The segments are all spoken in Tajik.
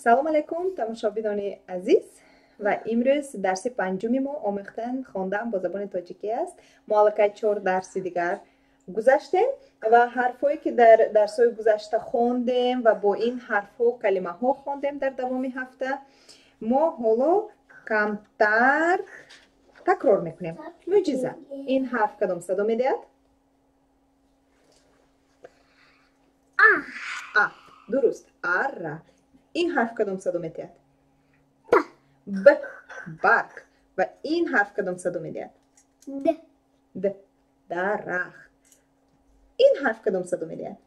Салом алайкум, тамошобинони азиз. Ва имрӯз дарси панҷуми мо омӯхтан хондан бо забони тоҷикӣ аст. Мо аллакай чор дарси дигар гузаштем ва ҳарфҳое ки дар дарсҳои гузашта хондем ва бо ин ҳарфҳо калимаҳо хондем дар давоми ҳафта, мо ҳоло камтар такрор мекунем. Мӯъҷиза, ин ҳарф кадом садо медиҳад? А. Дуруст, ара. Ин ҳарф кадом садо медиҳад? Б. Барг. Ва ин ҳарф кадом садо медиҳад? Д. Д. Дарахт. Ин ҳарф кадом садо медиҳад?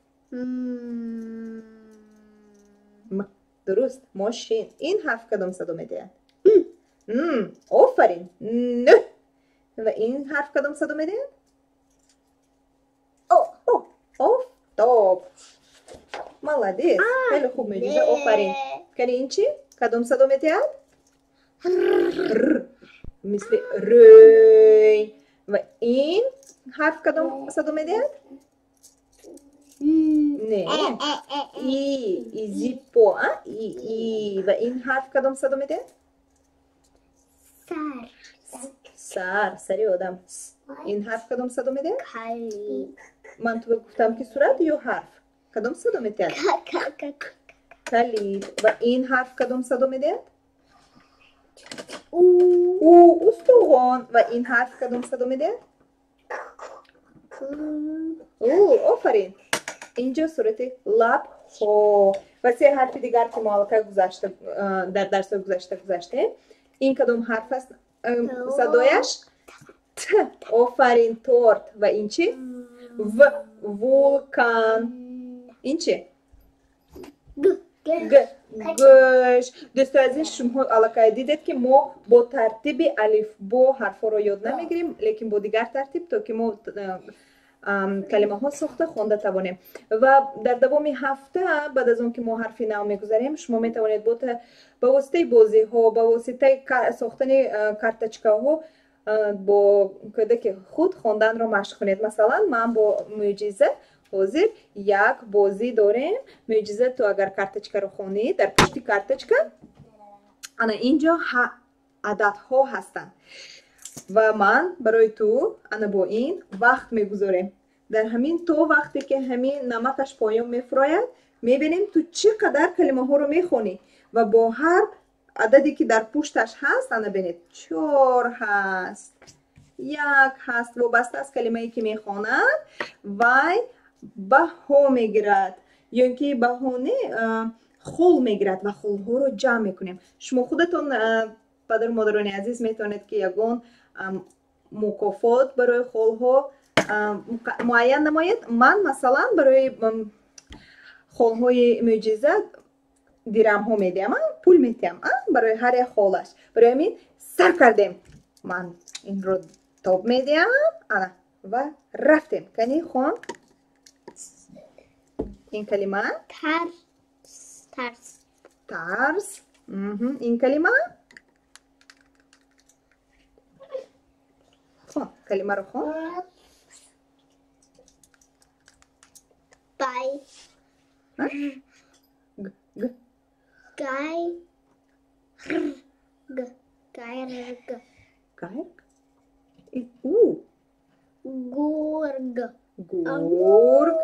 М. Дуруст, мошин. Ин ҳарф кадом садо медиҳад? М. Офарин. Н. Ва ин ҳарф кадом садо медиҳад? О. О. Офтоб. Молодец. Хеле хуб, мӯъҷиза, офарин. Кани ин чӣ? Кадом садо медиҳад? Р. Мисли рӯй. Ва ин ҳарф кадом садо медиҳад? Не. И. Изипо. И. И. Ва ин ҳарф кадом садо медиҳад? Сар. Сар. Сари одам. Ин ҳарф кадом садо медиҳад? Калид. Ман ту гуфтам ки сурат ё ҳарф? Кадом садо медиҳад? Калид. Ва ин ҳарф кадом садо медиҳад? У. У. Устухон. Ва ин ҳарф кадом садо медиҳад? У. Офарин. Инҷо сурати лабҳо. Ва се ҳарфи дигар ки мо аллакай гузашта дар дарсҳои гузашта гузаштем. Ин кадом ҳарф аст? Садояш? Т. Офарин, торт. Ва ин чӣ? В. Вулкан. Ин чӣ? Г. Г. Гӯш. Дӯстои азиз, шумо аллакай дидед ки мо бо тартиби алифбо ҳарфҳоро ёд намегирем, лекин бо дигар тартиб, то ки мо калимаҳо сохта хонда тавонем. Ва дар давоми ҳафта, баъд аз он ки мо ҳарфи нав мегузарем, шумо метавонед ба воситаи бозиҳо, ба воситаи сохтани карточкаҳо бо кӯдаки худ хонданро машқ кунед. Масалан, ман бо мӯъҷиза ҳозир як бозӣ дорем. Мӯъҷиза, ту агар карточкаро хонӣ, дар пушти карточка ана инҷо ададҳо ҳастанд ва ман барои ту ана бо ин вақт мегузорем. Дар ҳамин то вақте ки ҳамин намакаш поён мефурояд, мебинем ту чӣ қадар калимаҳоро мехонӣ ва бо ҳар ададе ки дар пушташ ҳаст, ана бинед, чор ҳаст, як ҳаст, вобаста аз калимае ки мехонад, вай баҳо мегирад ё ин ки баҳо не, хол мегирад ва холҳоро ҷамъ мекунем. Шумо худатон, падару модарони азиз, метавонед ки ягон мукофот барои холҳо муайян намоед. Ман масалан барои холҳои мӯъҷиза дирамҳо медиҳам, пул медиҳам барои ҳар як холаш. Барои ҳамин сар кардем. Ман инро тоб медиҳам, ана, ва рафтем. Кани хон ин калима? Тарс. Тарс. Тарс. Ин калима? Хон, калимаро хон. Бай. Г. Г. Гай. Р. Г. Гайрг. Гайрг? У. Гург. Гург.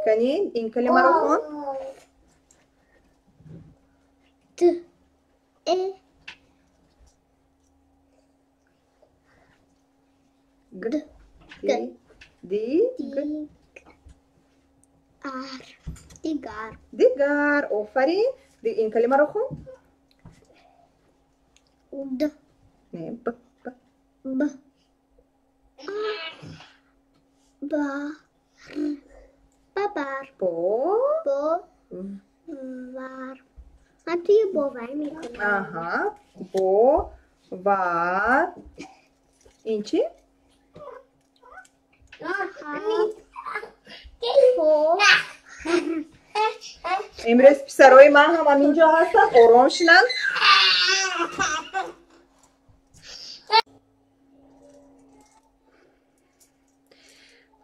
Кани, ин калимаро хон. Т. Э. Г. Г. Д. Г. Ар. Дигар. Дигар. Офарин. Ин калимаро хон. Д. Не, Б. Б. Б. А. Ба. Р. Бабар. Бо. Бо. Вар. Ман туи бовар мекунам. Аҳа. Бо. Вар. Ин чӣ? Имрӯз писарои ман ҳам ҳаминҷо ҳастанд, ором шинанд.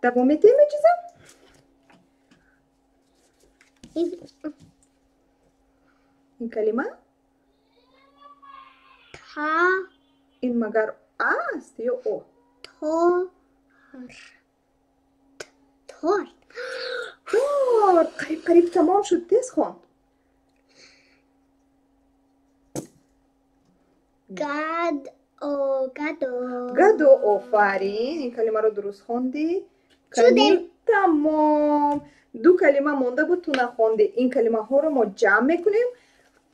Давом медиҳем, мӯъҷиза? Ин калима? Та. Ин магар а аст ё о? Торт. Торт. Торт. Қариб қариб тамом шуд. Тез хон. Гадо. Гадо. Гадо. Офарин. Ин калимаро дуруст хондӣ. Шудем. Тамом. Ду калима монда буд, ту нахондӣ. Ин калимаҳоро мо ҷамъ мекунем,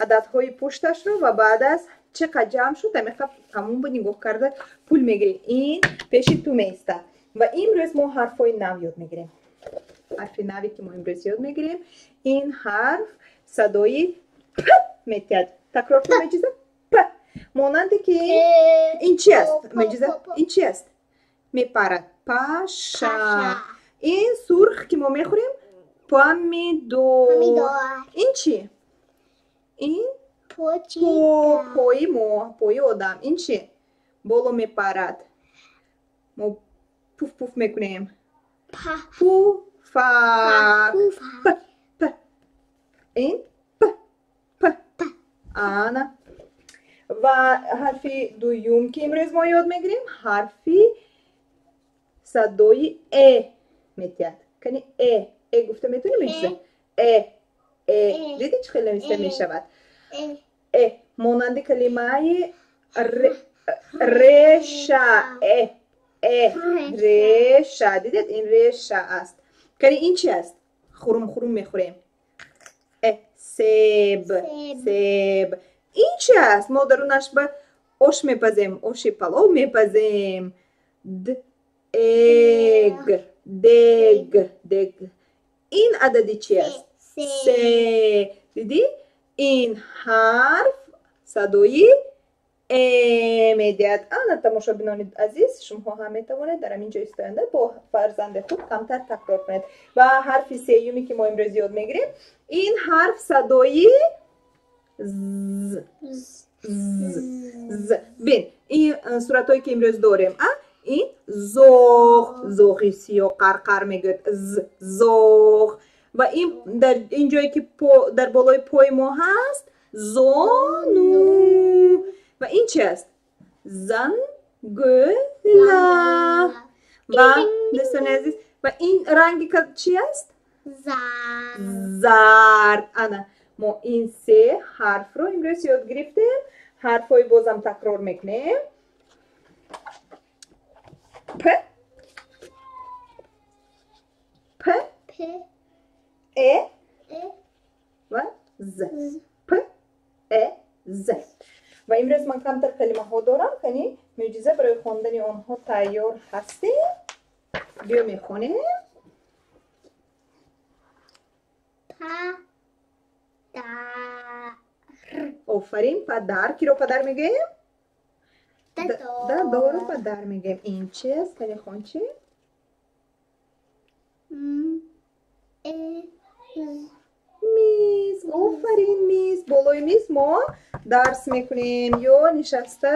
ададҳои пушташро, ва баъд аз чӣ қад ҷамъ шуд, амиқа тамом бо нигоҳ карда пул мегирем. Ин пеши ту меистад. Ва имрӯз мо ҳарфҳои нав ёд мегирем. Ҳарфи наве ки мо имрӯз ёд мегирем, ин ҳарф садои п метиҳад. Такрор кун, Меҷиза. П. Монанде ки ин чи аст? Меҷиза, ин чи аст? Мепарад. Паша. Ин сурх ки мо мехӯрем, помидор. Ин чи? Ин пои мо, пои одам. Ин чи? Боло мепарад. Мо пуф пуф мекунем. Пуфак. П, п. Ин п, п. Ана. Ва ҳарфи дуюм ки имрӯз мо ёд мегирем, ҳарфи садои э метиҳад. Кани э, э гуфта метавонӣ, Меҷиза? Э, э. Дидӣ чӣ хел нависта мешавад? Э. Монанди калимаи реша. Э, э. Реша. Дидед, ин реша аст. Кани ин чи аст? Хурум хурум мехӯрем. Э, себ. Себ. Ин чи аст? Мо дарунаш ба ош мепазем, оши палов мепазем. Д, эг, дег, дег. Ин адади чи аст? Се. Дидӣ? Ин ҳарф садои э медиҳад. Ана, тамошобинони азиз, шумоҳо ҳам метавонед дар ҳамин ҷо истоянда бо фарзанди худ камтар такрор кунед. Ва ҳарфи сеюме ки мо имрӯз ёд мегирем, ин ҳарф садои з, з, з. Бин, ин суратҳое ки имрӯз дорем, а ин зоғ, зоғи сиёҳ қарқар мегӯяд, з, зоғ. Ва ин дар ин ҷое ки дар болои пои мо ҳаст, зону. Ва ин чи аст? Зангӯла. Ва дӯстони азиз, ва ин ранги чи аст? Зард. Ана, мо ин се ҳарфро имрӯз ёд гирифтем. Ҳарфҳои бозам такрор мекунем. П, П, Э ва З. П, Э, З. Ва имрӯз ман камтар калимаҳо дорам, кани Мӯъҷиза, барои хондани онҳо тайёр ҳастем? Биё мехонем. Падар. Офарин, падар. Киро падар мегӯем? Дадоро падар мегӯем. Ин чи аст? Кани хон чи? Миз. Офарин, миз. Болои миз мо дарс мекунем ё нишаста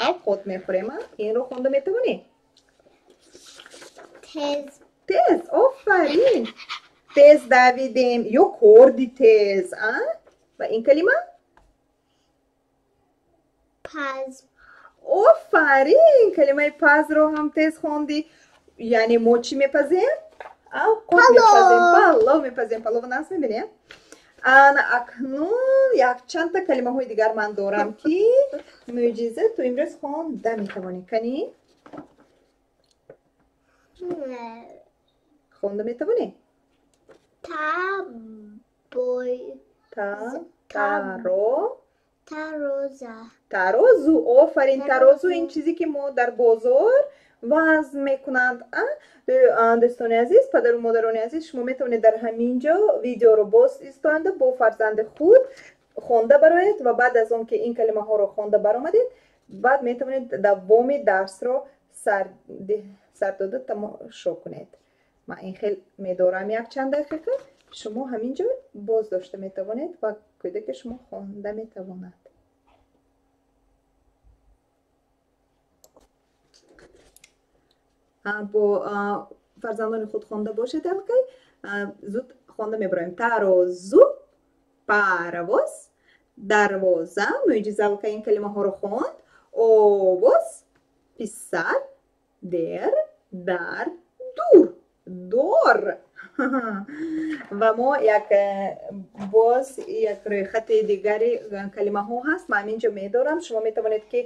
авқот мехӯрем. Инро хонда метавонӣ? Тез. Тез. Офарин. Тез давидем ё корди тез. Ва ин калима? Паз. Офарин, калимаи пазро ҳам тез хондӣ. Яъне мо чӣ мепазем? Авқот мепазем, палов мепазем. Паловро нас мебинем. Ана, акнун якчандта калимаҳои дигар ман дорам ки Мӯъҷиза, ту имрӯз хонда метавонӣ. Кани, хонда метавонӣ? Табой. Та, таро. Тароза. Тарозу. Офарин, тарозу ин чизе ки мо дар бозор вазн мекунанд. Дӯстони азиз, падару модарони азиз, шумо метавонед дар ҳамин ҷо видеоро боз истоянда бо фарзанди худ хонда бароед ва баъд аз он ки ин калимаҳоро хонда баромадед, баъд метавонед давоми дарсро сар дода тамошо кунед. Ман ин хел медорам якчанд дақиқа, шумо ҳамин ҷо боз дошта метавонед ва кӯдаки шумо хонда метавонад. Бо фарзандони худ хонда бошед, аллакай зуд хонда мебароем. Тарозу. Паровоз, дарвоза. Мӯъҷиза аллакай ин калимаҳоро хонд. Овоз, писар, дер, дар, дур, дор. Ва мо як боз як рӯйхати дигари калимаҳо ҳаст, ман инҷо медорам. Шумо метавонед, ки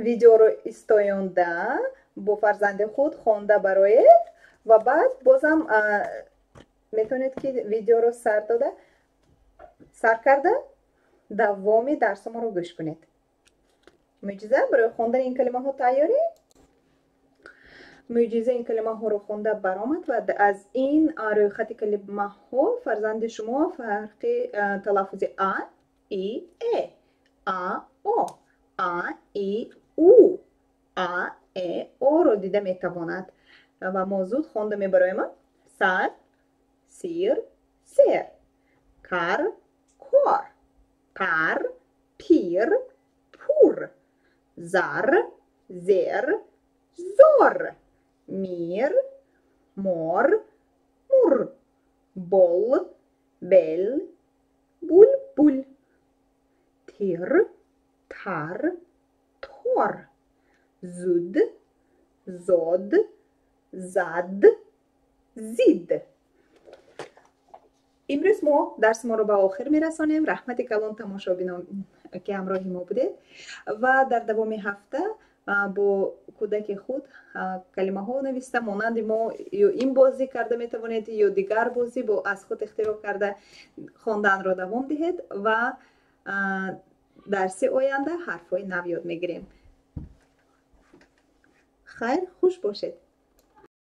видеоро истоёнда, бо фарзанди худ хонда бароед ва баъд бозам метавонед, ки видеоро сар дода, сар карда, давоми дарсоморо гӯш кунед. Мӯъҷиза, барои хондани ин калимаҳо тайёрӣ? Мӯъҷиза ин калимаҳоро хонда баромад ва аз ин рӯйхати калимаҳо фарзанди шумо фарқи талаффузи а, и, э, а, о, а, и, у, а, э, оро дида метавонад. Ва мо зуд хонда мебароем: сар, сир, сер, кар, кор, пар, пир, пур, зар, зер, зор, мир, мор, мур, бол, бел, булбул, тир, тар, тор, зуд, зод, зад, зид. Имрӯз мо дарси моро ба охир мерасонем. Раҳмати калон, тамошобинон, ки ҳамроҳи мо будед, ва дар давоми ҳафта бо кӯдаки худ калимаҳо нависта, монанди мо ё ин бозӣ карда метавонед, ё дигар бозӣ бо аз худ ихтироъ карда, хонданро давом диҳед ва дарси оянда ҳарфҳои нав ёд мегирем. Хайр, хуш бошед.